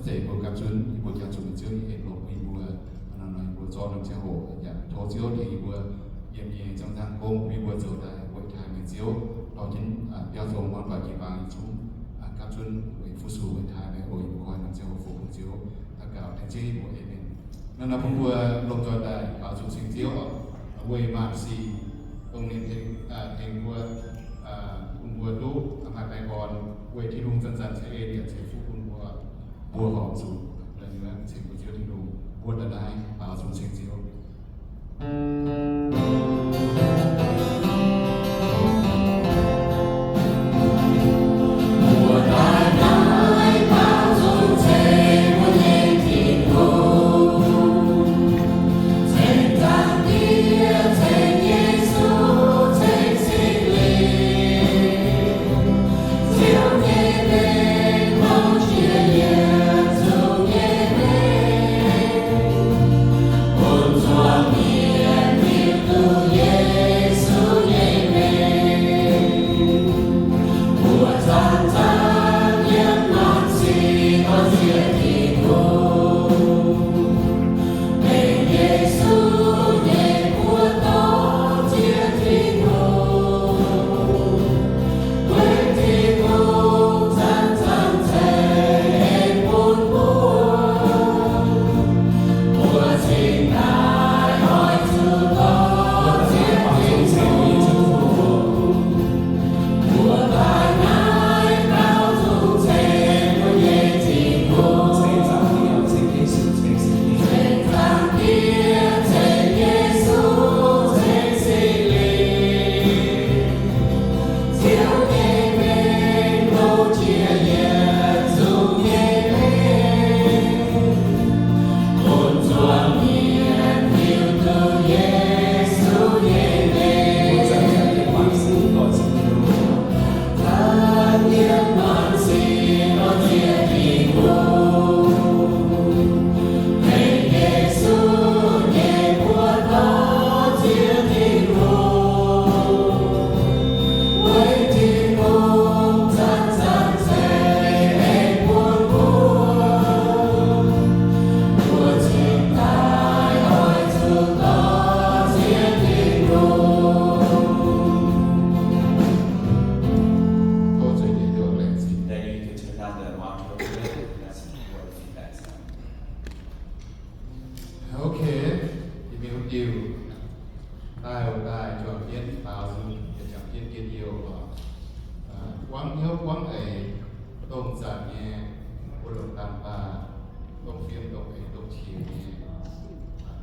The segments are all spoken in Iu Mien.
Yie mbuo gapv zunv, yie mbuo jangx zuqc meih Ziouv nyei en longc yie mbuo, nor yie mbuo zorqv norm ziangh hoc yaac tov Ziouv tengx yie mbuo yiem nyei ziangh zangh gong bun yie mbuo zoux daaih weic taaih meih Ziouv, dorh jienv biauv zong muangv doic jiu-baang yietc zungv gapv zunv weic fu-sux weic taaih meih oc. Yie mbuo koi norm ziangh hoc fungx Ziouv daux gaux dengv Ziouv nyei mbuox, aamen. Naaiv nor bun mbuo lomh nzoih daaih baaux zuqc ceng Ziouv oc, weic maanc sic dongh ninh tengx, tengx mbuo, bun mbuo duqv maaih baengh orn weic Tin-Hungh zanc-zanc ceix en yaac ceix fuqv bun mbuo, mbuo horpc zuqc ceng mbuo Ziouv Tin-Hungh. Mbuo daaih naaiv baaux zuqc ceng Ziouv. Okay, yie mingh wuov diuh daaih oc, daaih juangc jienv baaux nzung, juangc jienv njien-youh oc. Buangv hnyouv buangv eix, dongh zanc nyei, mbuo longc dangh baac dongh fiem dongh eix dongh qiex nyei,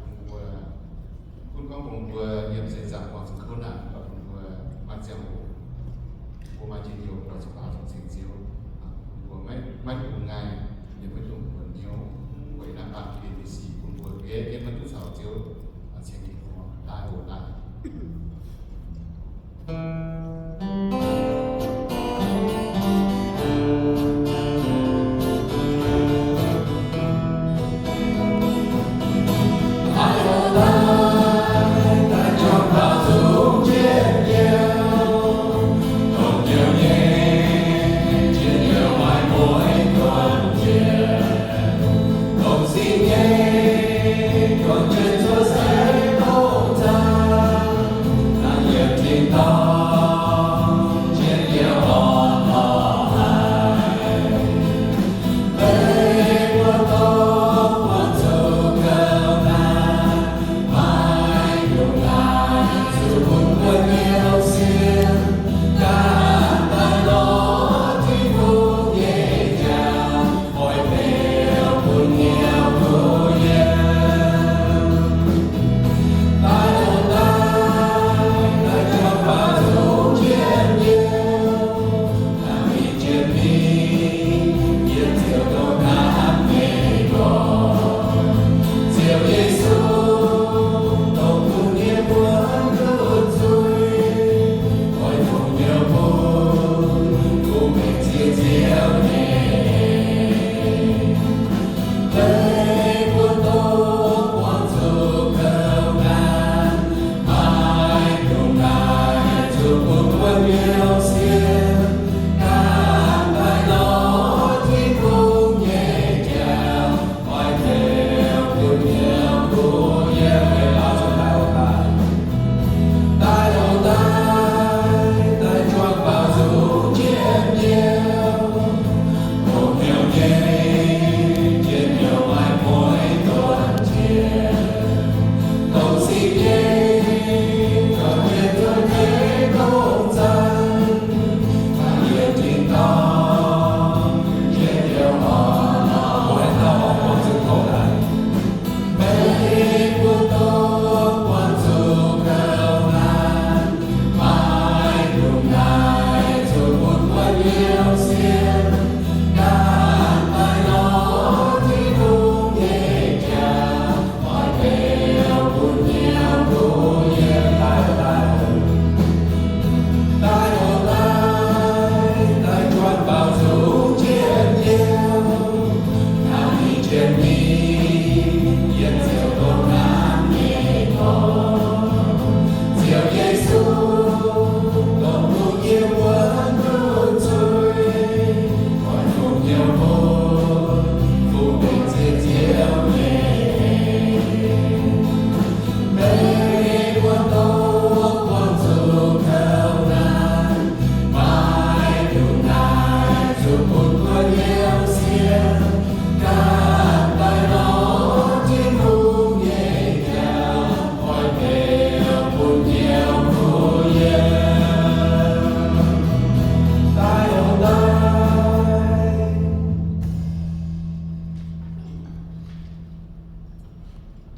bun mbuo, gunv gorngv bun mbuo yiem seix zaangc buangh zuqc kouv naanc, bun mbuo maaih ziangh hoc, mbuo maaih njien-youh buatc zuqc baaux zuqc ceng Ziouv. Mbuo maiv, maiv dungx ngaih, yaac maiv dungx buonc hnyouv, weic naaiv baamh gen nyei sic bun mbuo gaeqv jienv maiv duqv caux Ziouv ceng Tin-Hungh. Daaih oc, daaih.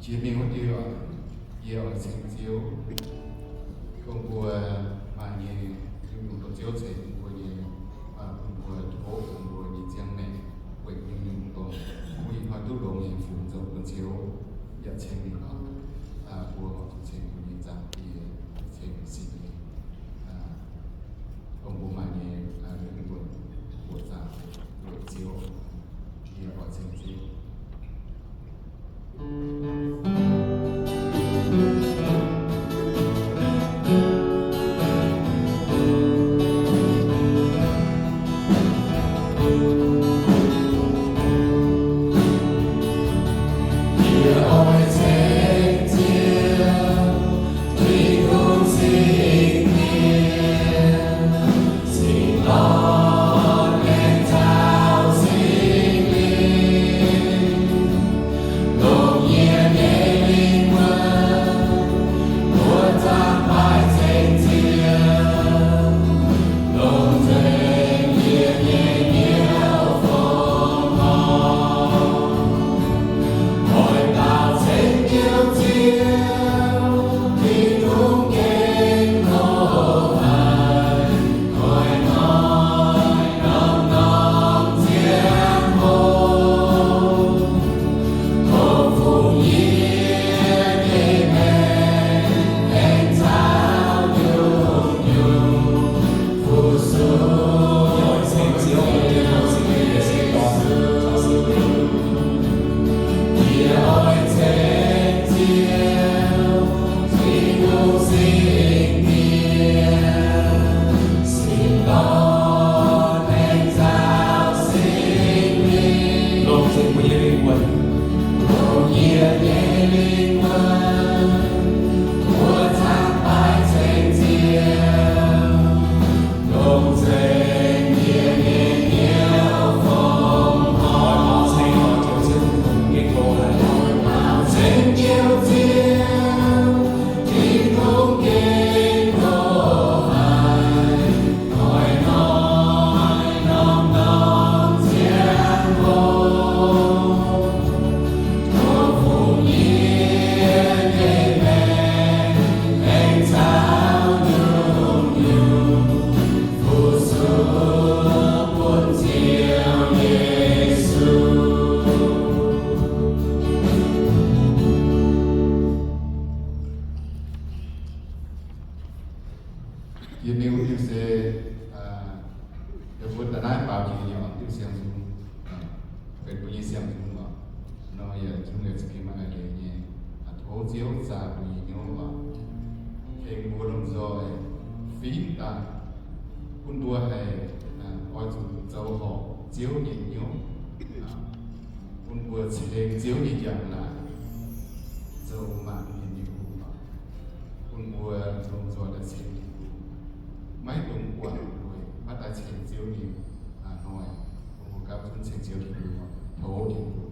Jiex mingh wuov diuh, yie oix ceng Ziouv, dongh mbuo maaih nyei nyungc-nyungc dongh Ziouv ceix bun mbuo nyei, bun mbuo tov bun mbuo nyei ziangh maengc, weic nyungc-nyungc dongh mbuo ih hnoi duqv longx nyei, funx zoux bun Ziouv yaac ceng mingh oc. Mbuo ceng mbuo nyei Zaangc Diex, ceng sin nyei, dongh mbuo maaih nyei, mbuo buoqc zaangc weic Ziouv, yie oix ceng Ziouv. Yie mingh wuov diuh se, yie mbuo da'naaiv baaux jiex nyei oc, diuh siang nzung, benx mbuo nyei siang nzung oc. Nor yaac nzung yaac za'gengh maaih eix leiz nyei. Tov Ziouv zaah mbuo nyei hnyouv oc, tengx mbuo lomh nzoih fingx daaih, bun mbuo haih oix zuqc zoux horpc Ziouv nyei hnyouv, bun mbuo ceng Ziouv nyei njang-laangc, zoux maanc mienh nyei hungh oc. Bun mbuo lomh nzoih daaih ceng Tin-Hungh, maiv dungx buatc weic maiv daaih ceng Ziouv nyei hnoi. Bun mbuo gapv zunv ceng Ziouv Tin-Hungh oc. Tov Tin-Hungh.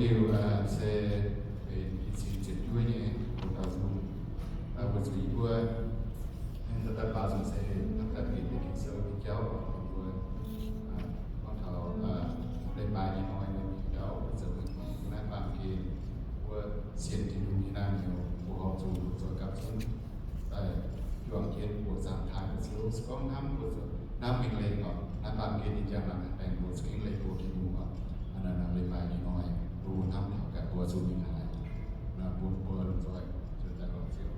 Liuz se benx i cin ziepc juov nyei mbuo gauh nzung, mbuo zuqc yie mbuo daaih baaux nzung se hnangv daaih bieqc nyei Ging-Sou nyei jauv oc. Mbuo gorngv taux leiz-baaix nyei hnoi nyei jauv, mbuo zoux naaiv baamh gen, mbuo sienx Tin-Hungh nyei naamh nyouz, mbuo horpc zuqc zoux gapv zunv daaih juangc jienv mbuo zaangc taaih mbuo Ziouv. Se gorngv hnamv mbuo zoux hnamv mingh leiz oc, naaiv baamh gen nyei njang-laangc baengh mbuo za'gengh leiz mbuo Tin-Hungh oc. Hnangv naaic leiz-baaix nyei hnoi, mbuo hnamv taux ganh mbuo zuqc mingh haaix, mbuo, mbuo lomh nzoih zuqc daaih lorz Ziouv.